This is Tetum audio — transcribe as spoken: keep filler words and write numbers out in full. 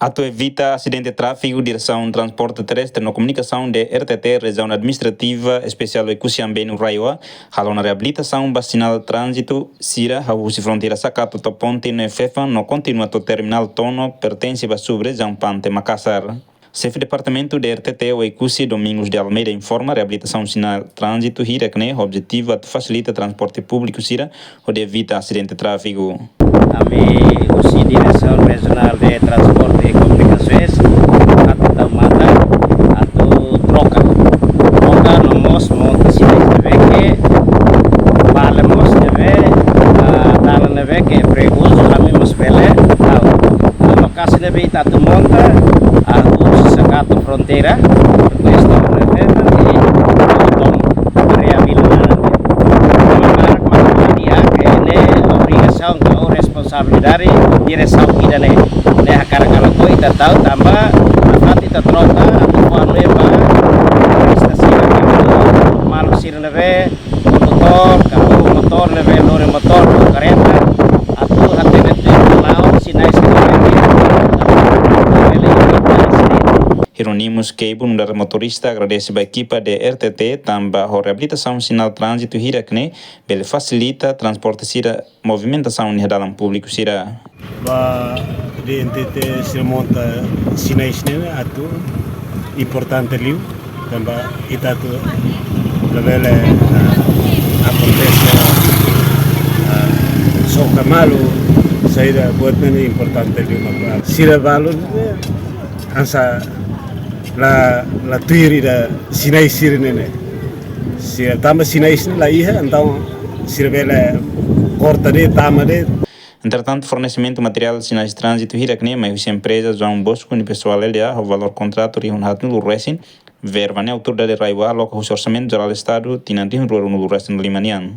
Atu evita asidente tráfigu, Diresaun Transporte Terrestre no Komunikasaun, D R T T, Rejiaun Administrativa Espesiál Oekusi Ambenu, RAEOA, halo ona reabilitasaun ba sinál tránzitu sira, hahú husi fronteira Sakato to'o ponte Noefefan no kontinua to'o terminál Tono, pertense ba sub-rejiaun Pante, Makasar. Xefe Departamentu D R T T Oekusi, Domingos de Almeida, informa reabilitasaun sinál tránzitu hirak-ne'e ho objetivu atu fasilita transporte públiku sira hodi evita asidente tráfigu. Ami husi Diresaun Rejionál de Transporte e Komunikasoens atu tau matan atu troka. Troka no mós monta sinál ne'ebé ke bele mós ne'ebé, ah, dalan ne'ebé ke perigozu, ami mós bele tau. Ah, lokasi ne'ebé ita atu monta, ah, husi Sakato fronteira, depois ita bele i Tom área Vila Nara. Ami barak mak dia ke ne'e obrigasaun ka responsabilidade diresaun ida-ne'e. Ne'e hakarak halo ko ita tau tanba nafatin ita troka atu fó hanoin ba turista sira, maluk sira ne'ebé kondutór ka motór ne'ebé lori motór ka karreta atu hatene tuir la'o sinál sira ne'ebé. Hieronymus Keibo, nu'udar motorista, agradese ba ekipa D R T T tanba ho reabilitasaun sinál tránzitu hirak-ne'e bele fasilita transporte sira, movimentasaun iha dalan públiku sira. Ba D R T T sira monta sinál ne'e atu importante liu, tanba ita atu labele, ah, akontese, ah, soka malu, saida buat ne'e importante liu mak sira balun, eh, hanesan la, la tuir ida sinál sira-ne'e. Sira tanba sinál ne'e la iha, entaun sira bele korta de'it, tama de'it. Entretantu, fornesimentu materiál sinál tránzitu hirak-ne'e mai husi empreza João Bosco Unipessoal Lda ho valór kontratu rihun haatnulu resin, verba ne'e autoridade RAEOA aloka husi Orsamentu Jerál Estadu tinan rihun rua ruanulu resin lima nian.